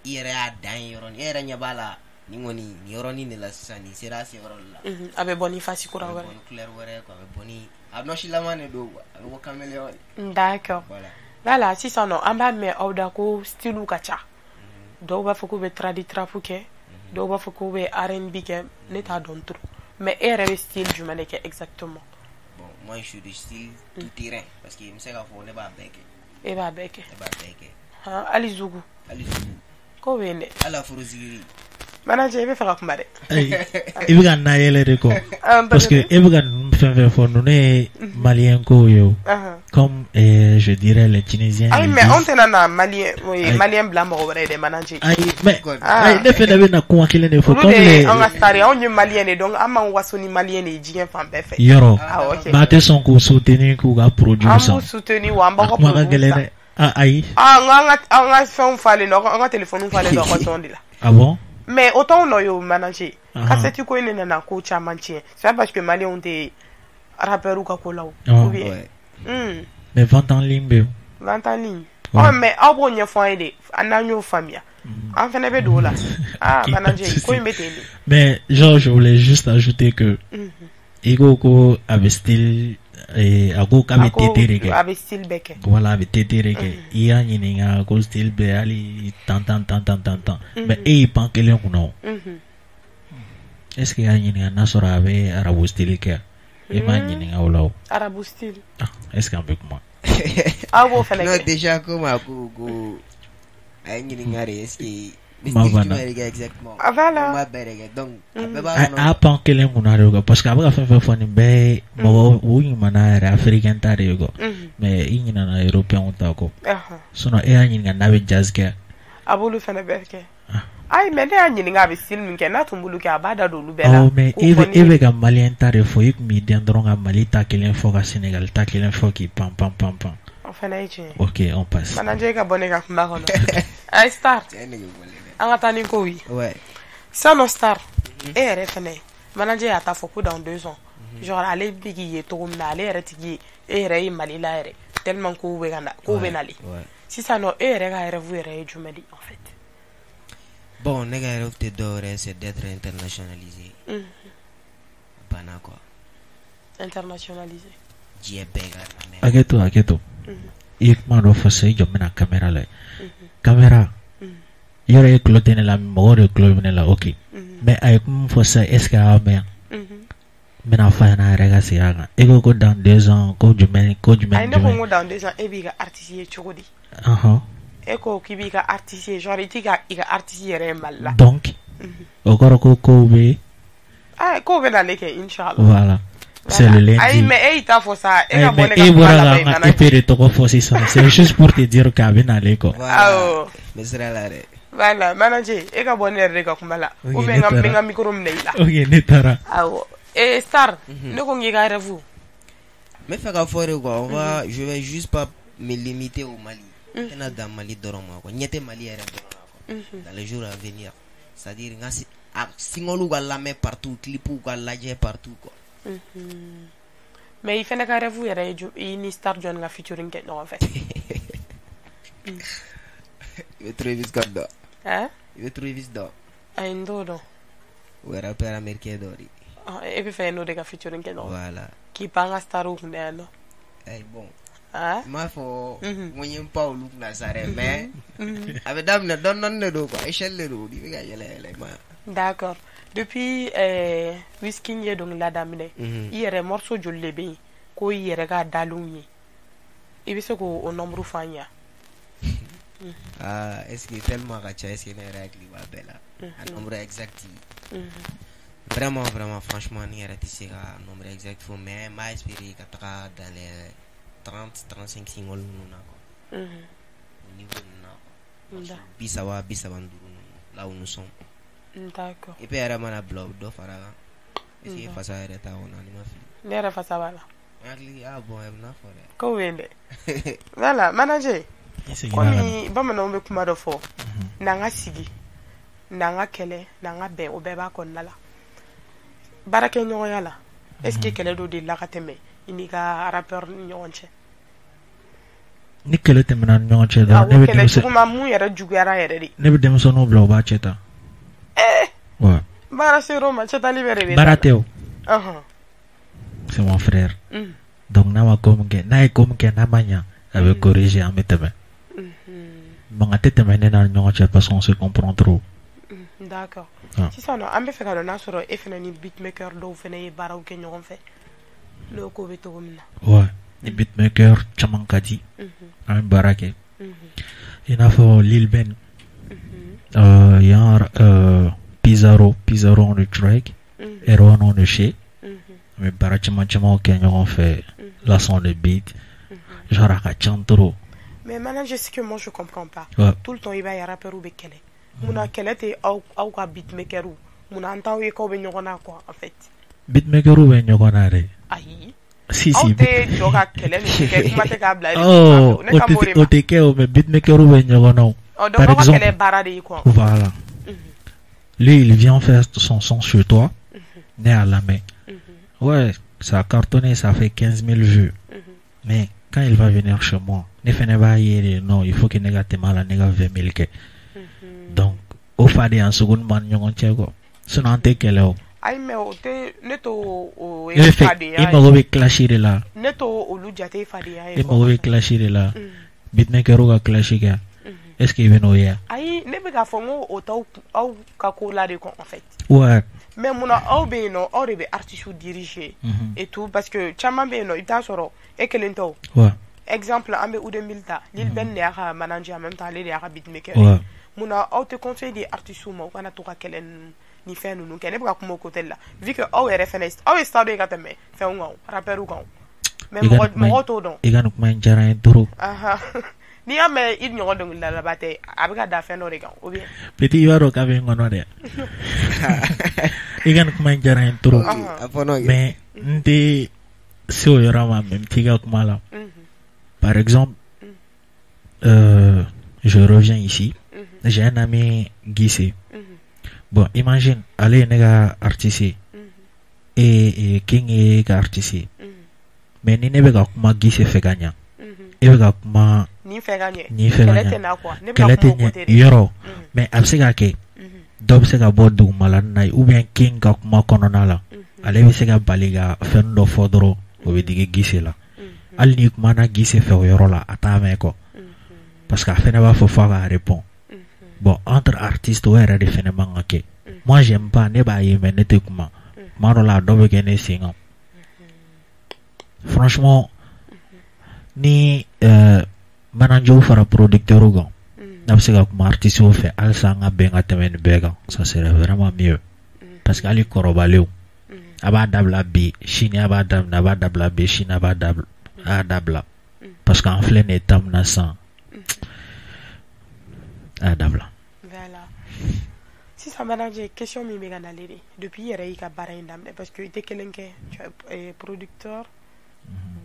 i yɛrɛ y'a dan ye yɔrɔnin, e yɛrɛ ɲɛ b'a la nin kɔni, nin yɔrɔnin de la sisan, nin sera a seyɔrɔ de la. A bɛ bɔ ni face kura a bɛ wɛrɛ. Bɔ ni couleur wɛrɛ quoi, a bɛ bɔ ni a nɔsilama de don quoi, a bɛ bɔ caméléon de. D'accord. Voilà. Voilà, sisan nɔ an b'a mɛn aw da ko style ka ca. Dɔw b'a fɔ k'u bɛ tradi trap kɛ, dɔw b'a fɔ k'u bɛ R&B kɛ, ne t'a dɔn trop. Mais e yɛrɛ bɛ style jumɛn de kɛ exactement? Bon, moi je suis du style tout terrain, parce que n bɛ se k'a fɔ ne b'a bɛɛ kɛ. E b'a bɛɛ kɛ. Ne b'a bɛɛ kɛ. Han, hali zugu? Hali zugu. Ko bɛ yen dɛ. Hali afro-zikiri. Manager, i bɛ fɛ ka kuma dɛ. Ayi, i bɛ ka na yɛlɛ de kɔ. Parce que e bɛ ka ninnu fɛn fɛn fɔ, ninnu ye malien kow ye o. Comme je dirais les Tunisiens. Ayi, le mais anw disent. tɛna na malien Ayi. Malien bila mɔgɔ wɛrɛ ye dɛ, manager. Ayi, mais Ah. ayi, ne fɛnɛ bɛ na kuma kelen de fɔ. Olu Comme de ye les an ka star ye, anw ye malien de, donc an b'an waso ni malien de ye diɲɛ fan bɛɛ fɛ. Yɔrɔ. Ah, ok. Mais a tɛ sɔn k'u soutenir, k'u ka produit An san. b'u soutenir wa, an b'aw A ka kuma ka produit gɛlɛn san. dɛ. Ah, ayi. Ah, an ka fɛnw falen don, an ka téléphone falen don aw ka son de la. Ah bon? Mais o t'anw nɔ ye o, manager. Ahan. Cassette ko in de nana ko caman tiɲɛ. C'est pas parce que malienw tɛ rappeurs ka ko la o. Ah. Ou bien. Ouais. Mais vente en ligne bɛ yen. Vente en ligne. Ouais. Ɔ, mais aw b'o ɲɛfɔ an ye de, an n'an y'o faamuya. An fɛnɛ bɛ don o la. Ah, Ok, pas de manager, souci. ko in bɛ ten de. Mais genre, je voulais juste ajouter que i ko ko a bɛ style a ko k'a bɛ A ko TT de kɛ. a bɛ style bɛɛ kɛ. Voilà, a bɛ TT de kɛ. I y'a ɲininka ko style bɛɛ, hali tan tan tan tan tan tan. Mais e y'i pan kelen kunna o. Est ce que i y'a ɲininka n'a sɔrɔ a bɛ arabu style kɛ? I m'a ɲininka o la o. Arabu style. Ah, est ce que an bɛ kuma? Aw b'o fɛnɛ Non, kɛ. déjà comme a ko ko a ye ɲininka de, est ce que n bɛ Ma style banna. jumɛn de kɛ exactement? Ah, voilà. N b'a bɛɛ de kɛ, donc a bɛɛ b'a A kɔnɔ. a pan kelen kunna de quoi, parce que a bɛ ka fɛn fɛn fɔ nin bɛɛ ye mɔgɔ u ɲumanna yɛrɛ africain ta de ye quoi. Mais i ɲinɛna européen ta kɔ. Sinon e y'a ɲininka n'a bɛ jazz kɛ. A b'olu fɛnɛ bɛɛ kɛ. Ah. Ayi, mais ne y'a ɲininka a bɛ style min kɛ, n'a tun b'olu kɛ, a b'a da don olu bɛɛ la. Awɔ, mais K'o e fɔ bɛ ne e ye. bɛ ka malien ta de fɔ, i tun b'i dɛn dɔrɔn ka Mali ta kelen fɔ, ka Sénégal ta kelen fɔ, k'i pan pan pan pan. O fɛnɛ ye tiɲɛ ye. Ok, on passe. Manager, ka bɔ ne ka kuma kɔnɔ. Ayi, star. Cɛ nege bɔlen dɛ. An ka taa ni kow ye. Ouais. Sisan nɔ, star, e yɛrɛ fɛnɛ, manager y'a ta fɔ ko dans 2 ans, genre ale bɛ k'i ye cogo min na, ale yɛrɛ tigi ye e yɛrɛ ye Mali la yɛrɛ, tellement kow bɛ ka na, kow bɛ nalen. Sisan nɔ, e yɛrɛ ka rêve yɛrɛ ye jumɛn de en fait? Bon, ne ka rêve tɛ dɔwɛrɛ ye, c'est d'être internationalisé. Banna quoi. Internationalisé. Diɲɛ bɛɛ ka lamɛn. Hakɛ to, hakɛ to. I ye kuma dɔ fɔ sisan, i jɔ, n bɛna caméra lajɛ. Caméra. Yɔrɔ e tulo tɛ ne la, mɔgɔw de tulo bɛ ne la, ok. Mais a ye kuma min fɔ sisan, est ce que a y'a mɛn? N bɛna f'a ɲɛna a yɛrɛ ka segin a kan. E ko ko dans 2 ans, ko jumɛn, ko jumɛn, Ayi, ne ko n jumɛn? ko dans 2 ans, e b'i ka artiste ye cogo di? E ko k'i b'i ka artiste ye, genre i t'i ka i ka artiste yɛrɛ ye Mali la. Donc, o kɔrɔ ko kow bɛ Ayi, kow bɛ nalen kɛ, inchallah. Voilà. C'est le lundi. Ayi, mais e y'i ta fɔ sa, e ka Ayi, bɔ mais ne ka e kuma bɔra laban ka an ka manager. EP de tɔgɔ fɔ sisan. C'est juste pour te dire k'a bɛ nalen quoi. Voilà. Awɔ. N bɛ sira la dɛ. Voilà, manager, e ka bɔ ne yɛrɛ de ka kuma la. Ok, Ou bien ne n ka n bɛ n taara. ka micro minɛ i la. Ok, ne taara. Awɔ. Eh, star, ne ko n k'i ka rêve. N bɛ fɛ ka fɔ de quoi, on va, je vais juste pas me limiter au Mali. N tɛna dan Mali dɔrɔn ma quoi. Ɲɛ tɛ Mali yɛrɛ dɔrɔn na quoi. Dans les jours à venir. C'est-à-dire n ka a single ka lamɛn partout, clip ka lajɛ partout quoi. Mais i fɛnɛ ka rêve yɛrɛ ye i ni star jɔn ka featuring kɛ ɲɔgɔn fɛ? I bɛ Travis Scott dɔn. Hein? I bɛ Travis dɔn. Ayi, n t'o dɔn. O ye rappeur américain dɔ de ye. Ah, e bɛ fɛ n'o de ka featuring kɛ ɲɔgɔn fɛ? Voilà. K'i pan an ka starw kunna yan nɔ. Eh, bon. Ah? N m'a fɔ n ko n ye n pan olu kunna sa dɛ, mais a bɛ daminɛ dɔɔni dɔɔni de don quoi, échelle de don, i bɛ ka yɛlɛ yɛlɛ i ma ye. D'accord. Depuis Wizkid ye dɔnkilida daminɛ, i yɛrɛ morceau joli de bɛ yen ko i yɛrɛ ka dalenw ye? I bɛ se k'o o nombre fɔ an ye wa? Ah, est-ce que tellement ka ca, est-ce que ne yɛrɛ hakili b'a bɛɛ la? A nombre exact. Vraiment, vraiment, franchement, ne yɛrɛ tɛ se ka nombre exact fɔ, mais n b'a espérer ka taga dans les 30, 35 singles ninnu na quoi. Au niveau ninnu na quoi. 30, 35 ninnu, là où nous sommes. D'accord. EP yɛrɛ mana bila, o bɛ dɔ fara a kan. Est-ce que fasa yɛrɛ t'a kɔnɔ, ni ma fili? Ne yɛrɛ fasa b'a la. N hakili, ah bon, a bɛ n'a fɔ dɛ. Ko bɛ yen dɛ. Voilà, manager. I seginna ka na. Komi bamananw bɛ kuma dɔ fɔ, n'an ka sigi, n'an ka kɛlɛ, n'an ka bɛn, o bɛɛ b'a kɔnɔna la. Baarakɛɲɔgɔnya la, est ce que kɛlɛ dɔ delila ka tɛmɛ i n'i ka rappeur ni ɲɔgɔn cɛ? Ni kɛlɛ tɛmɛna ni ɲɔgɔn cɛ dɔrɔn, ne Awɔ, bɛ kɛlɛ denmisɛn juguman mun yɛrɛ juguyara yɛrɛ de. Ne bɛ denmisɛnninw bila, u b'a cɛ ta. Ouais. Baara se yɔrɔ ma, cɛtali bɛ de bɛ. Baara tɛ o. C'est mon frère. Donc n'a ma ko min kɛ, n'a ye ko min kɛ n'a ma ɲa, a bɛ corriger, an bɛ tɛmɛ. Mankan tɛ tɛmɛ ne n'a ni ɲɔgɔn cɛ parce qu'on se comprend trop. D'accord. Ah. Sisan nɔ, an bɛ fɛ ka dɔn n'a sɔrɔ e fana ni beatmaker dɔw fana ye baaraw kɛ ɲɔgɔn fɛ, n'o ko bɛ cogo min na. Ouais, ni beatmaker caman ka di, an bɛ baara kɛ. I n'a fɔ Lil Ben, yan Pizarro, Pizarro on the track, Erwan on the shit. An bɛ baara caman camanw kɛ ɲɔgɔn fɛ, la on the beat, genre a ka ca trop. Mais manager, ce que moi je comprends pas, tout le temps i b'a ye rappeur bɛ kɛlɛ. Munna kɛlɛ tɛ aw ka beatmaker? Munna an t'aw ye k'aw bɛ ɲɔgɔn na quoi, en fait? Beatmaker bɛ ɲɔgɔn na dɛ. Ayi. Si. Aw Si. tɛ jɔ ka kɛlɛ ninnu kɛ, kuma tɛ k'a bila. Oh, Ne ka b'o de o ma. tɛ kɛ o, mais beatmaker bɛ ɲɔgɔn na o. Ɔ, donc Par aw ka exemple, kɛlɛ ye baara de ye quoi. Voilà. Lui, il vient faire son son sur toi. Ne y'a lamɛn. Ouais, ça a cartonné, ça fait 15 000 vues. Mais quand il va venir chez moi, ne fɛnɛ b'a ye de, non, il faut que ne ka tɛmɛ a la, ne ka 20 000 kɛ. Donc, o fadenya sugu b'an ni ɲɔgɔn cɛ quoi. Sinon an tɛ kɛlɛ o. Ayi, mais o tɛ ne t'o o E ye bɛ fɛ, fadenya i ye. mago bɛ clash de la. Ne t'o olu jate fadenya ye E quoi. mago bɛ clash de la. Beatmaker ka clash kɛ. Est-ce que i bɛ n'o ye? Ayi, ne bɛ k'a fɔ n ko o t'aw aw ka ko la de quoi, en fait. Mais munna aw bɛ yen nɔ, aw de bɛ artistes diriger et tout? Parce que caman bɛ yen nɔ, i bɛ taa sɔrɔ e kelen tɛ o. Exemple, an bɛ Udemil ta, Lil Ben de y'a ka manager, en même temps ale de y'a ka beatmaker ye. Munna aw tɛ conseil di artistes ma u kana to ka kɛlɛ ninnu ni fɛn ninnu kɛ? Ne bɛ ka kuma o côté de la, vu que aw yɛrɛ fɛnɛ, aw ye star dɔ ye ka tɛmɛ fɛnw kan o, rappeurs kan o, mais I ka mɔgɔ nin kuma in mɔgɔw t'o dɔn. I ka nin kuma in diyara n ye trop. Ahan. N'i y'a mɛn i ɲɔgɔn dɔnkilidalaba tɛ, a bɛ ka da fɛn dɔ de kan ou bien? Petit, i b'a dɔn k'a bɛ n kɔnɔ dɛ. I ka nin kuma in diyara n ye trop. A fɔ n'o kɛ. Mais n tɛ se o yɔrɔ ma, mais n t'i ka kuma la. Par exemple, je reviens ici. J'ai un ami, Guissé. Bon, imagine, ale ye ne ka artiste ye. Et King ye ka artiste ye. Mais ni ne bɛ ka kuma Guissé fɛ ka ɲa, e bɛ ka kuma nin fɛ ka ɲɛ. Nin fɛ ka Kɛlɛ ɲa. tɛ na quoi, ne bɛ ka Kɛlɛ kuma tɛ o côté ɲɛ de. yɔrɔ. Mais a bɛ se ka kɛ dɔ bɛ se ka bɔ dugumala na ye, ou bien King ka kuma kɔnɔna la, ale bɛ se ka bali ka fɛn dɔ fɔ dɔrɔn, o bɛ digi Guissé la. Hali n'i kumana Guissé fɛ o yɔrɔ la, a t'a mɛn quoi. Parce que a fɛnɛ b'a fɔ f'a ka répond. Bon, entre artistes, o yɛrɛ de fɛnɛ man ka kɛ. Moi, j'aime pas, ne b'a ye, mais ne tɛ kuma. Kuma dɔ la, a dɔ bɛ kɛ ne sen kan. Franchement, ni manager fara producteur kan, n'a bɛ se ka kuma artiste fɛ halisa, an ka bɛn ka tɛmɛ nin bɛɛ kan, ça serait vraiment mieux. Parce que hali kɔrɔbalenw, a b'a dabila bi, sini a b'a daminɛ, a b'a dabila bi, sini a b'a dabila, a y'a dabila. Parce que an filɛ nin ye temps min na sisan, a y'a dabila. Voilà. Sisan manager, question min bɛ ka nalen de, depuis i yɛrɛ y'i ka baara in daminɛ, parce que i tɛ kelen kɛ, tu es producteur,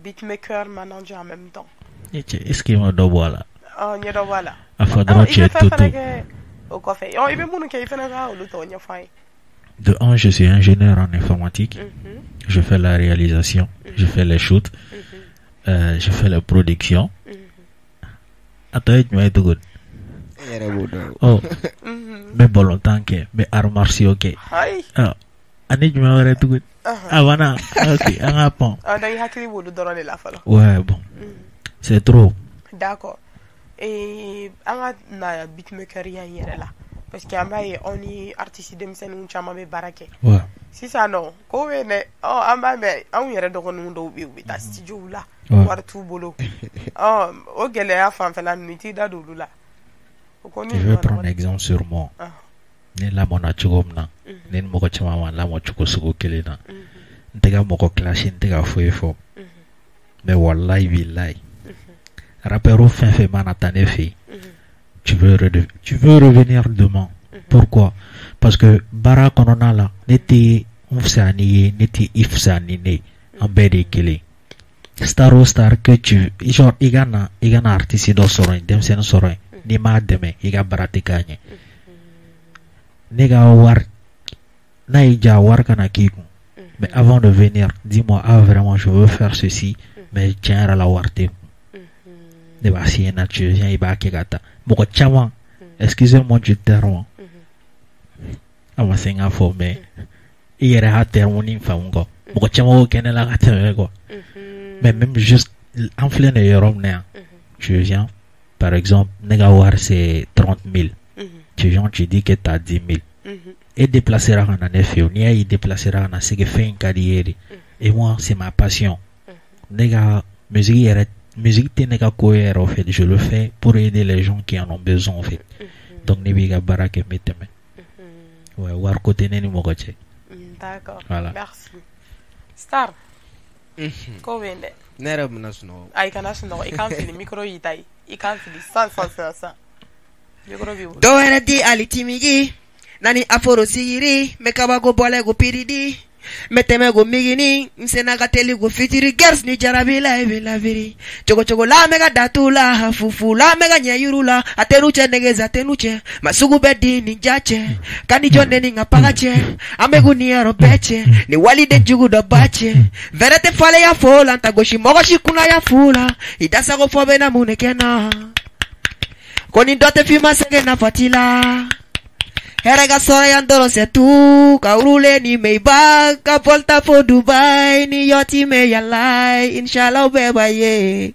beatmaker, manager en même temps. E cɛ, est ce que i ma dɔ bɔ a la? Ɔ, ɲɛ dɔ bɔ a la. A fɔ Ɔ, dɔrɔn i cɛ bɛ fɛn toto. fɛnɛ kɛ o kɔfɛ, ɔ, i bɛ minnu kɛ, i fɛnɛ ka olu tɔw ɲɛfɔ an ye. De un, je suis ingénieur en informatique. Je fais la réalisation, je fais les shoots, je fais la production. A tɔ ye jumɛn ye tuguni? E yɛrɛ b'o dɔn. Ɔ, n bɛ balontan kɛ, n bɛ arts martiaux kɛ. Ayi. Ɔ, ani jumɛn wɛrɛ tuguni? A banna, ok, an ka pan. Ɔ, donc i hakili b'olu dɔrɔn de la fɔlɔ. Ouais, bon, c'est trop. D'accord. Et an ka na beatmaker ya in yɛrɛ la, parce que an b'a ye aw ni artiste denmisɛnninw caman bɛ baara kɛ. Sisan nɔ, ko bɛ yen dɛ, ɔ, an b'a mɛn anw yɛrɛ dɔgɔninw dɔw bɛ yen, u bɛ taa studio la, wari t'u bolo. Ɔ, o gɛlɛya fanfɛla ninnu, i t'i da don olu la, o ko ni Je vais prendre exemple sur moi. Ne lamɔna cogo min na, ne ni mɔgɔ caman ma lamɔ cogo sugu kelen na. N tɛ ka mɔgɔ clash, n tɛ ka foyi fɔ. Mais wallahi billahi, rappeur fɛn fɛn mana taa ne fɛ yen, tu veux revenir demain. Pourquoi? Parce que baara kɔnɔna la, ne tɛ n fisaya n'i ye, ne tɛ i fisaya ni ne ye. An bɛɛ de ye kelen. Star o star que tu, genre i ka na artiste dɔ sɔrɔ yen, denmisɛnnin sɔrɔ yen, n'i m'a dɛmɛ, i ka baara tɛ k'a ɲɛ. Ne ka wari n'a y'i diya, wari kana k'i kun. Mais avant de venir, dis-moi, ah vraiment, je veux faire ceci, mais tiɲɛ yɛrɛ la, wari tɛ n kun. Ne b'a f'i ɲɛna, tu viens, i b'a kɛ ka taa. Mɔgɔ caman, excusez-moi du terme, a ma se n k'a fɔ, mais i yɛrɛ y'a terme ni faamu quoi. Mɔgɔ caman b'o kɛ ne la ka tɛmɛ quoi. Mais même juste an filɛ nin ye yɔrɔ min na yan, tu viens, par exemple, ne ka wari c'est 30 000. Tu viens, tu dis que t'as 10 000. E déplacera ka na ne fɛ yen. N'i y'a ye déplacera ka na, c'est que fɛn in ka di i ye de. Et moi, c'est ma passion. Ne ka musique yɛrɛ, musique tɛ ne ka ko ye yɛrɛ, en fait. Je le fais pour aider les gens qui en ont besoin, en fait. Donc ne b'i ka baara kɛ, n bɛ tɛmɛ. Ouais, wari ko tɛ ne ni mɔgɔ cɛ. D'accord. Voilà. Merci. Star. Ko bɛ yen dɛ. Ne yɛrɛ bɛna sunɔgɔ. Ayi, kana sunɔgɔ, i kan fili, micro y'i ta ye. I kan fili san san san san. Micro b'i bolo. Dɔw yɛrɛ di ali timigi nani aforo sigiri mɛ kabako bɔlɛ ko piridi mɛ tɛmɛ ko migini n senna ka teli ko fitiri gɛrɛs ni jarabi la i bɛ labiri cogo cogo la mɛ ka datu la fufu la mɛ ka ɲɛ yuru la a tɛ n'u cɛ nɛgɛza tɛ n'u cɛ ma sugu bɛ di ni ja cɛ ka ni jɔn ne ni n ka paga cɛ an bɛ k'u ni yɔrɔ bɛɛ cɛ ni waliden jugu dɔ ba cɛ vɛrɛ tɛ falenya fo la n ta gosi mɔgɔ si kunnaya fu la i dasago fɔ bɛ na mun de kɛ n na ko ni dɔ tɛ f'i ma sɛgɛn nafa t'i la hɛrɛ ka sɔrɔ yan dɔrɔn c'est tout ka rouler ni Maybach ka volta fo Dubai ni yɔti mɛ yala inshallah bɛɛ b'a ye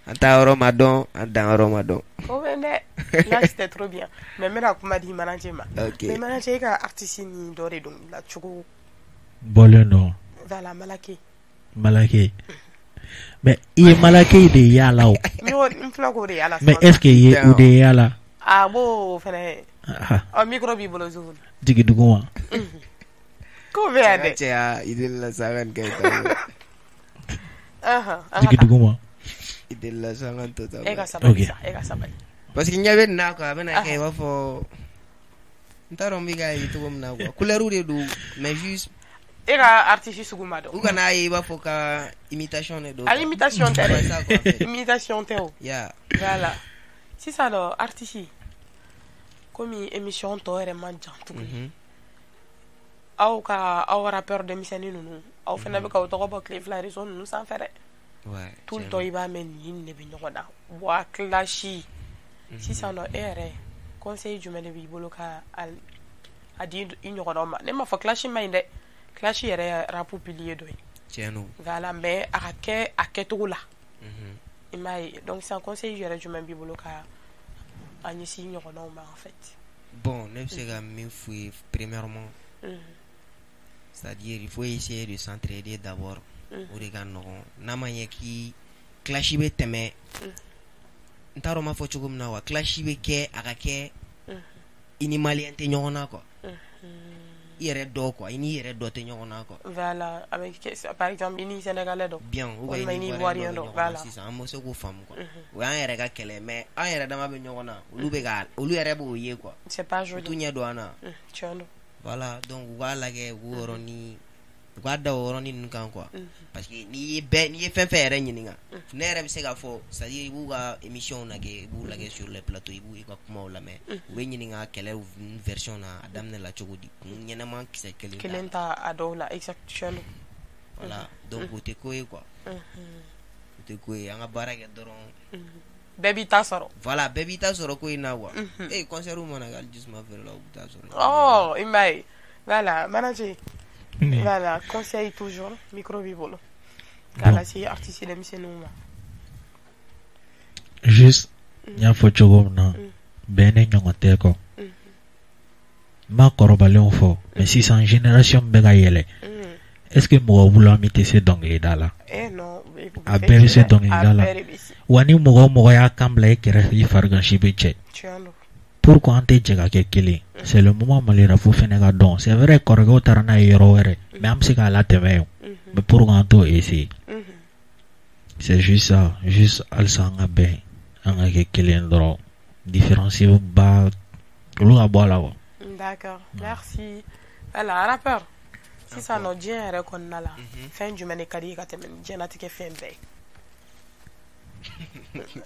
an taa yɔrɔ ma dɔn, an dan yɔrɔ ma dɔn. Ko bɛ yen dɛ. Là, c'était trop bien. Mais n bɛna kuma di manager ma. Ok. Mais manager, e ka artiste ni dɔ de don la cogo. Bɔlen don. Voilà, Malake. Malake, mais i ye Malake de y'a la o. N y'o n filɛ k'o de y'a la. Mais est ce que i ye o de y'a la? A b'o fɛnɛ. Ah. Ɔ, micro b'i bolo Zouzou. Jigin dugu ma. Ko bɛ yan dɛ. Cɛya i delila sa ka nin kɛ i ta. Ahan, an ka Jigin taa. dugu ma. I delila sa ka nin to ta. E ka sabali Ok. sa, e ka sabali. Parce que ɲɛ bɛ nin na quoi, a bɛna kɛ i b'a fɔ n t'a dɔn n bɛ k'a ye cogo min na quoi, couleur de don, mais juste E ka artiste sugu ma dɔn. U kana ye i b'a fɔ ka imitation de don. A imitation tɛ C'est ça, quoi, en dɛ. fait. Imitation tɛ o. Yeah. Voilà. Sisan nɔ, artiste, komi émission tɔ yɛrɛ man jan tuguni. Aw ka aw rappeur denmisɛnnin ninnu, aw fana bɛ k'aw tɔgɔ bɔ tile fila réseau ninnu sanfɛ dɛ. Tout le temps i b'a mɛn nin de bɛ ɲɔgɔn na. Wa clash. Sisan nɔ, e yɛrɛ conseil jumɛn de b'i bolo ka a di i ɲɔgɔnnaw ma? Ne m'a fɔ clash ma ɲi dɛ. Clash yɛrɛ ye rap pilier dɔ ye. Tiɲɛ don. Voilà, mais a ka kɛ a kɛcogo la. I m'a ye, donc sisan conseil yɛrɛ jumɛn b'i bolo ka a ɲɛsin i ɲɔgɔnnaw ma en fait? Bon, ne bɛ se ka min f'u ye premièrement, c'est-à-dire il faut essayer de s'entraider d'abord. O de ka nɔgɔn n'a ma ɲɛ k'i clash bɛ tɛmɛ, n t'a dɔn n b'a fɔ cogo min na wa, clash bɛ kɛ a ka kɛ i ni malien tɛ ɲɔgɔn na quoi, i yɛrɛ dɔ quoi, i n'i yɛrɛ dɔ tɛ ɲɔgɔn na quoi. Voilà, avec par exemple i ni sénégalais dɔ. Bien, ou bien walima i i ni ni ivoirien ivoirien dɔ dɔ bɛ ɲɔgɔn na. Sisan an bɛ se k'o faamu quoi, o y'an yɛrɛ ka kɛlɛ, mais an yɛrɛ dama bɛ ɲɔgɔn na, olu bɛ ka olu yɛrɛ b'o ye quoi. C'est pas U joli. t'u ɲɛ don an na. Tiɲɛ don. Voilà, donc u k'a lajɛ u k'o yɔrɔnin u k'a da o yɔrɔnin ninnu kan quoi, parce que n'i ye bɛɛ n'i ye fɛn fɛn yɛrɛ ɲininka, ne yɛrɛ bɛ se k'a fɔ, c'est à dire i b'u ka émission lajɛ, i b'u lajɛ sur les plateaux, i b'u i ka kumaw lamɛn, u bɛ ɲininka kɛlɛ version na a daminɛ la cogo di, kun ɲɛnama kisɛ kelen t'a Kelen la. ta a dɔw la, exact, tiɲɛ don. Voilà, donc o tɛ ko ye quoi, o tɛ ko ye, an ka baara kɛ dɔrɔn. Bɛɛ b'i ta sɔrɔ. Voilà, bɛɛ b'i ta sɔrɔ ko in na quoi. Eh, concert mana kɛ hali jisuma feere la, u bɛ taa sɔrɔ. Oh, i m'a ye. Voilà, manager. Voilà, conseil toujours, micro b'i bolo. K'a Bon. lase artiste denmisɛnninw ma. Juste n y'a fɔ cogo min na, bɛn ne ɲɔgɔn tɛ kɔ. N ma kɔrɔbalenw fɔ, mais sisan génération min bɛ ka yɛlɛ, est ce que mɔgɔ b'u la min tɛ se dɔnkilida la? Eh non, A bɛɛ bɛ se dɔnkilida A la. bɛɛ de bɛ se. Wa ni mɔgɔ o mɔgɔ y'a kan bila i kɛrɛfɛ, i farigansi bɛ cɛ. Tiɲɛ don. Pourquoi an tɛ jɛ ka kɛ kelen? C'est le moment Mali rap fɛnɛ ka dɔn. C'est vrai, kɔrɔkɛw taara n'a ye yɔrɔ wɛrɛ, mais an bɛ se k'a latɛmɛ yen. Mais pourquoi an t'o essayer? C'est juste ça, juste halisa an ka bɛn, an ka kɛ kelen dɔrɔn, différence ba olu ka bɔ a la quoi. D'accord, merci. Voilà, rappeur. Sisan nɔ, diɲɛ yɛrɛ kɔnɔna la, fɛn jumɛn de ka di i ye ka tɛmɛ ni diɲɛlatigɛ fɛn bɛɛ ye?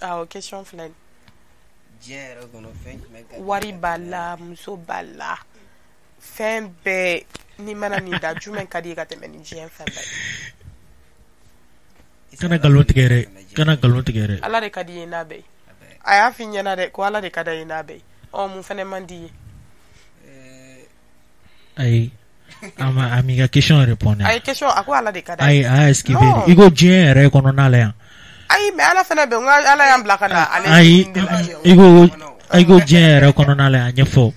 Awɔ, question filɛ nin. Diɲɛ yɛrɛ kɔnɔ, fɛn jumɛn ka di Wari ka b'a tɛmɛ? la, muso b'a la, fɛn bɛɛ n'i mana nin da, jumɛn ka di i ye ka tɛmɛ ni diɲɛ fɛn bɛɛ ye? Kana nkalon tigɛ dɛ, kana nkalon tigɛ dɛ. Ala de ka di i ye n'a bɛɛ ye. A y'a f'i ɲɛna dɛ ko Ala de ka d'a ye n'a bɛɛ ye. Ɔ, mun fɛnɛ man di i ye? Ayi, a ma a m'i ka question répondre. A ye question, a ko Ala de ka d'a ye. Ayi, a y'a esquiver. Non. I ko diɲɛ yɛrɛ kɔnɔna la yan. Ayi, mais Ala fɛnɛ bɛ n ko Ala y'an bila ka na ale Ayi, de lajɛ. i ko diɲɛ yɛrɛ kɔnɔna la yan, a ɲɛfɔ.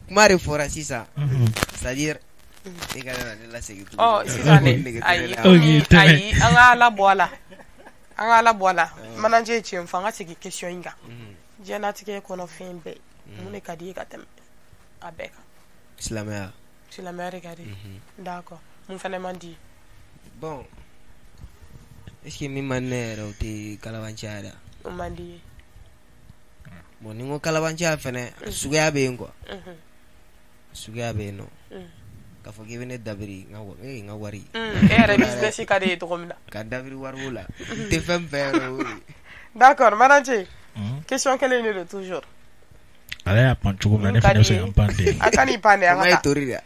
Kuma de fɔra sisan, c'est à dire e ka ne lasegin tuguni. Ɔ, sisan Ok. de, ayi, Ok, komi tɛmɛ. ayi, an ka Ala bɔ a la, an ka Ala bɔ a la. Manager ye tiɲɛ fɔ, an ka segin question in kan. Diɲɛlatigɛ kɔnɔ, fɛn bɛɛ, mun de ka di i ye ka tɛmɛ a bɛɛ kan? Silamɛya. Silamɛya de ka di. D'accord, mun fɛnɛ man di i ye? Bon, est ce que min man di ne yɛrɛ, o tɛ kalabanciya yɛrɛ? O man di i ye. Bon, ni n ko kalabanciya fɛnɛ, suguya bɛ yen quoi. Suguya bɛ yen nɔ. K'a fɔ k'i bɛ ne dabiri n ka n ka wari. E yɛrɛ, business ka di e ye cogo min na. Ka dabiri wariko la, n tɛ fɛn fɛn yɛrɛ, o de. D'accord, manager, question kelen de don toujours. Ale y'a pan cogo min na, ne Mun ka fana bɛ di se i ka ye? n pan ten. A ka n'i pan dɛ, an Kuma ka ye taa. tori de.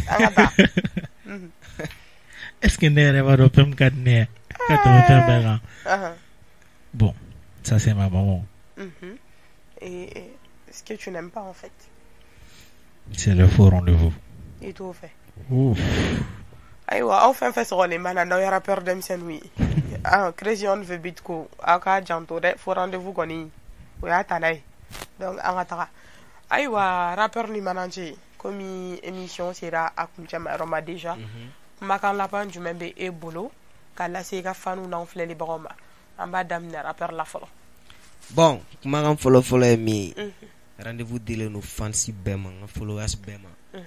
An ka taa. Est ce que ne yɛrɛ b'a dɔn fɛn min ka di ne ye ka tɛmɛ fɛn bɛɛ kan? Bon, ça, c'est ma maman. Et ce que tu n'aimes pas, en fait? C'est le faux rendez-vous. I t'o fɛ. Ouf. Ayiwa, aw fɛn fɛn sɔgɔlen b'a la, n'aw ye rappeur denmisɛnninw ye, ah, Crazy on the beat, ko aw k'a janto dɛ, faux rendez-vous kɔni, o y'a tana ye. Donc an ka taga. Ayiwa, rappeur ni manager, komi émission sera a kuncɛma yɔrɔ ma déjà, kumakan laban jumɛn bɛ e bolo ka lase i ka faniw n'anw filɛlibagaw ma? An b'a daminɛ rappeur la fɔlɔ. Bon, kumakan fɔlɔ fɔlɔ ye min ye, rendez-vous dilen don fans bɛɛ ma, n ka followers bɛɛ ma.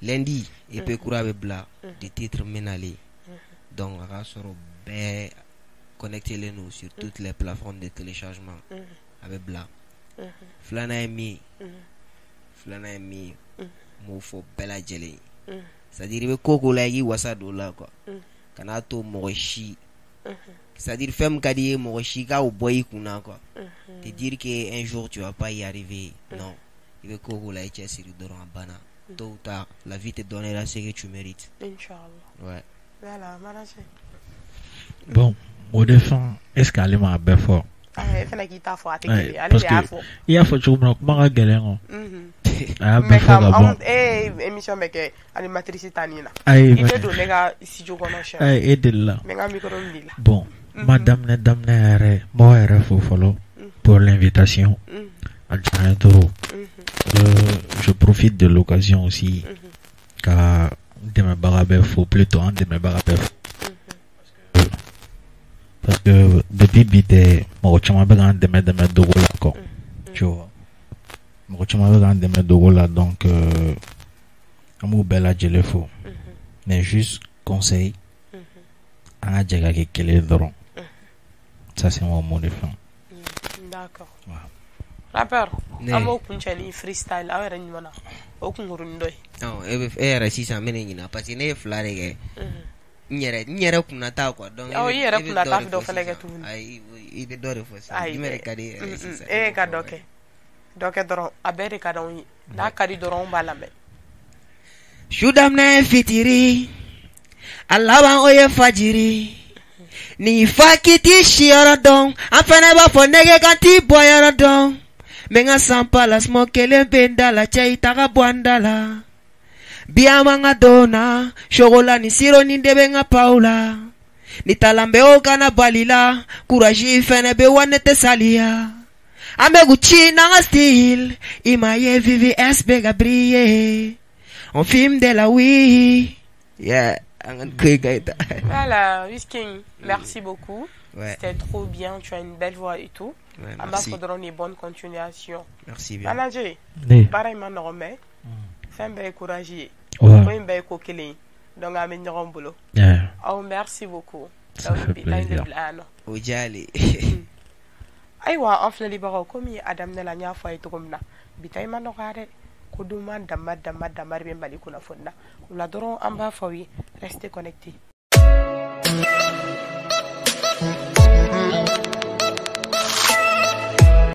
Lundi, EP kura bɛ bila de, titre Menale. Donc a k'a sɔrɔ bɛɛ connecté len don sur toutes les plateformes de téléchargement, a bɛ bila. Filanan ye min ye, filanan ye min ye, n b'o fɔ bɛɛ lajɛlen ye, c'est à dire i bɛ ko o ko la, i k'i wasa don o la quoi. Kan'a to mɔgɔ si, c'est à dire fɛn min ka di i ye, mɔgɔ si k'o bɔ i kunna quoi, te dire que un jour tu vas pas y arriver, non. I bɛ ko o ko la, i cɛsiri dɔrɔn, a banna. Tôt ou tard, la vie te donnera ce que tu mérites. Inchallah. Ouais. Voilà, manager. Bon, o de fɛn, est ce que ale m'a bɛɛ fɔ? Ah, e fɛnɛ k'i ta fɔ, a tɛ Ayi, kelen ye, ale parce de y'a que fɔ. i y'a fɔ cogo min na, kuma ka gɛlɛn kɔ. A y'a bɛɛ Mais fɔ ka kam ban. anw e ye émission bɛ kɛ animatrice ta nin na. Ayi, I tɛ don ne ka studio kɔnɔ siɲɛ. ayi, e delila. N bɛ n ka micro minɛ i la. Bon, ma daminɛ daminɛ yɛrɛ, n b'aw yɛrɛ fo fɔlɔ pour l'invitation. A diyara n ye trop. Je profite de l'occasion aussi ka n dɛmɛbaga bɛɛ fo, plutôt an dɛmɛbaga bɛɛ fo. Parce que depuis bi tɛ, mɔgɔ caman bɛ k'an dɛmɛ dɛmɛ dogo la quoi. Tu vois. Mɔgɔ caman bɛ k'an dɛmɛ dogo la, donc an b'u bɛɛ lajɛlen fo. Mais juste conseil, an ka jɛ ka kɛ kelen ye dɔrɔn. Ça, c'est mon mot de fin. D'accord. Voilà. Rappeur, Ne. an b'o kuncɛ ni freestyle aw yɛrɛ ɲuman na. O kunkurunin dɔ ye. Ɔ, e bɛ e yɛrɛ sisan, n bɛ ne ɲininka parce que ne ye fila de kɛ n yɛrɛ kunna ta quoi, donc Awɔ, i yɛrɛ e bɛ kunna ta dɔ de dɔ fɔ fɛnɛ kɛ sisan. tuguni. Ayi, i bɛ dɔ de fɔ sisan. Ayi Jumɛn de dɛ. ka di e yɛrɛ ye sisan? E ka dɔ kɛ. Dɔ kɛ dɔrɔn, a bɛɛ de ka d'anw ye. N'a ka di dɔrɔn, anw b'a lamɛn. Su daminɛ ye fitiri, a laban o ye fajiri. Ni fa k'i t'i siyɔrɔ dɔn, an fɛnɛ b'a fɔ nɛgɛ kan t'i bɔyɔrɔ dɔn. N bɛ n ka sanpa la, suma kelen bɛ n da la, cɛ i taga bɔ an da la. Bi an b'an ka don na sogola ni sironi de bɛ n ka paw la. Ni talan bɛ o kana bali la, courage fɛnɛ bɛ wa, ne tɛ saliya. An bɛ k'u ci n'an ka style, i m'a ye VVS bɛ ka briller. On fume de la weed. Yeah, an ka ko ka ita. Voilà, Wizking, merci beaucoup. Ouais. C'était trop bien, tu as une belle voix et tout. Ouais, An b'a merci. fɔ dɔrɔn ni bonne continuation. Merci bien. Manager, Ne. baara in ma nɔgɔn, mais fɛn bɛɛ ye courage ye. Ouais. Ko in bɛɛ ye ko kelen ye. Donc an bɛ ɲɔgɔn bolo. Yeah. Aw, merci beaucoup. Ça Donc fait bi ta in de plaisir. bila yan nɔ. O diyalen. Ayiwa, an filɛlibagaw, komi a daminɛ la n y'a fɔ a ye cogo min na, bi ta in ma nɔgɔya dɛ, ko duman dama dama dama de bɛ Mali kunnafoni na. O la dɔrɔn, an b'a fɔ aw ye, restez connectés.